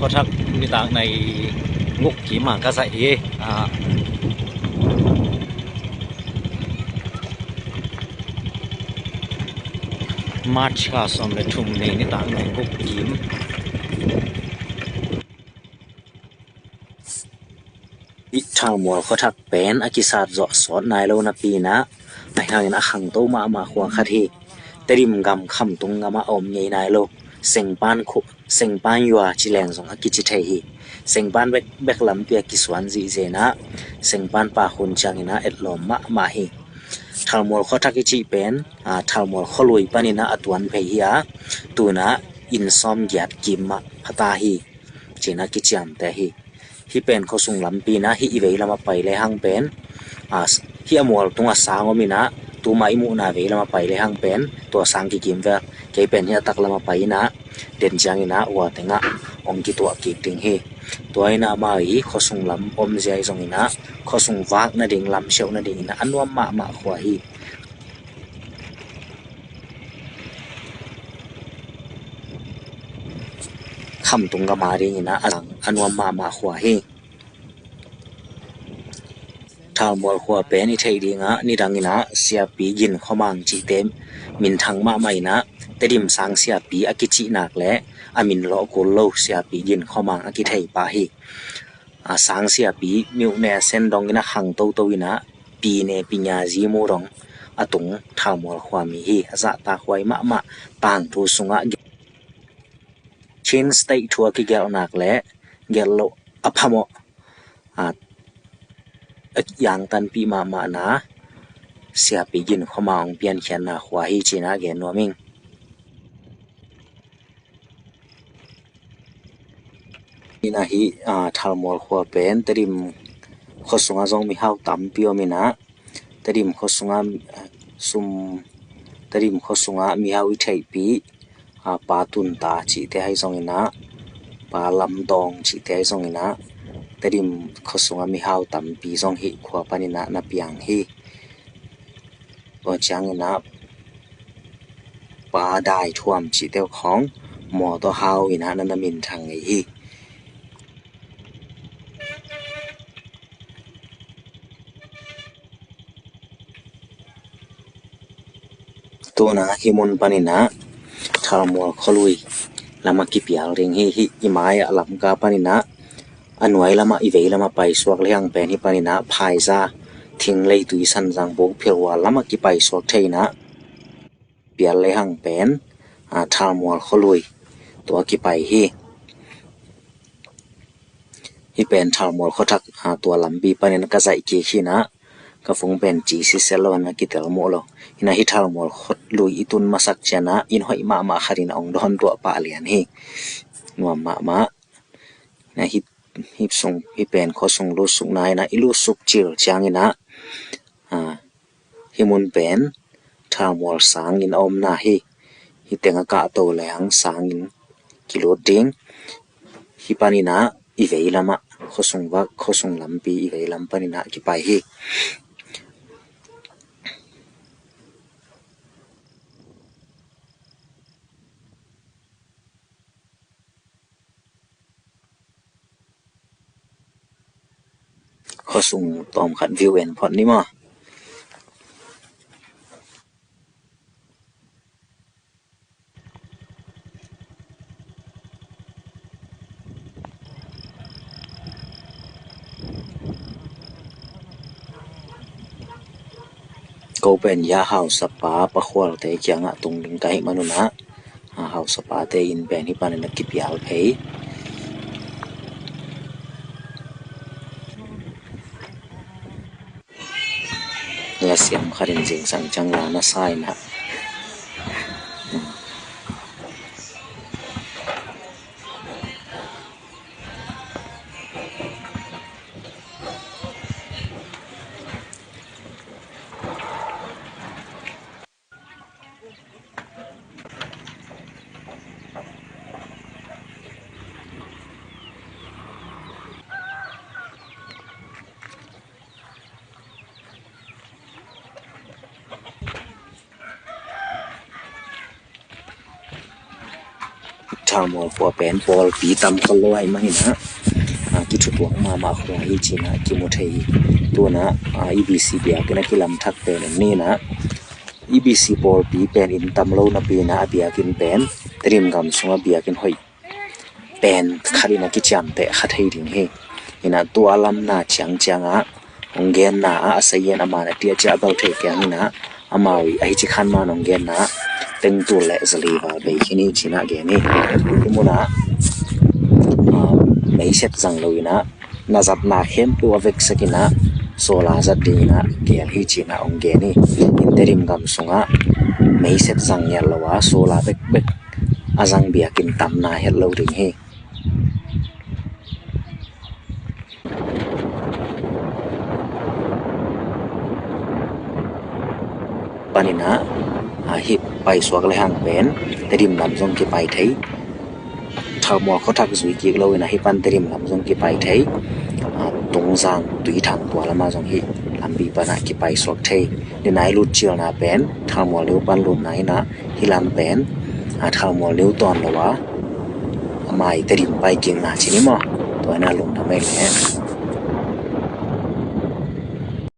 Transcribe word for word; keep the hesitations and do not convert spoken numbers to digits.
Khuathak nitak nai guk kim a ka zaih hi. Ah, March kha sawm le thum ni nitak nai guk kim. Hih Thalmual khuathak pen a kisat zawh sawt nai lo napi in ah, ahi hangin a khangto mahmah khua khat hi. Tedim gam Khamtung gamah a om ngei nai lo. Sengpan khu, Sengpan Yua ci leng zong a kici thei hi. Sengpan bek, bek lampi a kisuan zihzeh in ah, Sengpan pa khun ciangin ah etlawm mahmah hi. Thalmual khuathak i cih pen, ah, Thalmual khualui panin ah a tuan phei hi a, tu in ah inn sawmgiat kim mah phata hi. Ci-in ah kiciamteh hi. Hih pen khuasung lampi in ah hih i vei lam a pai lehang pen, ah, hih a mual tungah sang om in ah, tuma i muhna vei lam a pai lehang pen tua sang kikim vel. Kei pen hih a tak lam a pai in ah, den ciangin ah hua tengah hong kituah kik ding hi. Tua in ah amau i khuasung lam omzia i zongin ah, khuasung vak nading, lam siauh nadingin ah a nuam mahmah khua hi. Khamtung gam a dingin ah a nuam mahmah khua hi. Thalmual khua pen i theih dingah nidangin ah Siapi Gin Khua Mang cihte minthang mahmah in ah, Tedim sang siapi a kicih nak leh a min lawh kul lo Siapi Gin Khua Mang a kithei pah hi. A sang siapi miuhne a sen dongin a khang toto in ah, pine pinya zimu dong a tung Thalmual khua mi hi. A zahtakhuai mahmah tangthu sungah Chin State thu a kigelh nak leh gelh loh a phamawh, a, a yangtanpih mahmahna Siapi Gin Khua Mang hong piankhiatna khua hi ci-in ah gen nuam ing. Ina hih, a, Thalmual khua pen Tedim khua sungah zong mihau tampi om in ah, Tedim khua sungah, a, sum, Tedim khua sungah mihau i theihpih, a, Pa Tunta cihte ahi zongin ah, Pa Lamdawng cihte ahi zongin ah, Tedim khua sungah mihau tampi zong hih khua panin ah na piang hi. Tua ciangin ah Pa Dai Thuam cihte uh khawng mawtaw hau in ah na, na minthang ngei hi. Tu-in ah hih mun panin ah Thalmual khualui lamah kipial ding hi. Hih i mai-ah Lamka panin ah a nuai lamah i vei lamah paisuak lehang pen hih panin ah Phaiza, Thinglei, Tuisanzang, Bukphilhual lamah kipaisuak thei in ah, pial lehang pen, a, Thalmual khualui tua kipai hi. Hih pen Thalmual khuathak, a, tua lampi panin ka zaih kik hi in ah, ka phone pen ci sisel lo in ah kitel muh lo. Hi in ah hih Thalmual khualui i tun masak ciang ah inn hoih mahmah khat in ah hong dawn tuah pah lian hi. Nuam mahmah. Hi in ah hih, hih sung, hih pen khuasung lutsuk nai in ah, i lutsuk cil ciangin ah, a, hih mun pen Thalmual sanginn a omna hi. Hih teng a kahto lehang sanginn kilut ding. Hih panin ah i vei lamah khuasung vak, khuasung lampi i vei lam panin ah kipai hi. Khuasung tawmkhat view en phot ni maw. Ko pen hih hausapa Pa Khualte kiangah tung ding ka hih manun ah, a, hausapate inn pen hih panin a kipial phei. La siam khat in zingsang ciang la na sa in ah. Thalmual khua pen pawlpi tam khol lo ahih manin ah, a, kithutuak mahmah khua hi ci-in ah kimu thei hi. Tu-in ah, a, EBC biakinn ah kilam thak pen en ni-in ah, EBC pawlpi pen inn tam lo napi-in ah a biakinn pen Tedim gam sungah biakinn hoih pen khat in ah kiciamteh kha thei ding hi. In ah tua lamna ciangciang ah hong genna ah, a sayen a man a tiah ciah a bau thei keng in ah, amau i a hici khan man hong genna ah teng tul le zali val bei khin hi ci-in ah gen hi. Hih mun ah, a, meiset zang lo in ah na zatna khempeuh a veksak in ah solar zat ding in ah gel hi ci-in ah hong gen hi. In Tedim gam sungah meiset zang ngiat lo a solar bekbek a zang biakinn tam na het lo ding hi. Panin ah, a, hih paisuak le hang pen Tedim lam zong kipai thei. Thalmual khuathak zui kik lo in ah hih pan Tedim lam zong kipai thei. A, Tungzang, Tuithang tua lamah zong hih lampi pan ah kipaisuak thei. Ni-in ah i lut cilna pen Thalmual niu pan lutna hi-in ah hih lam pen, a, Thalmual niu tawn lo a, a mai Tedim pai kikna ci ni maw? Tua hi-in ah lungdam ei leh.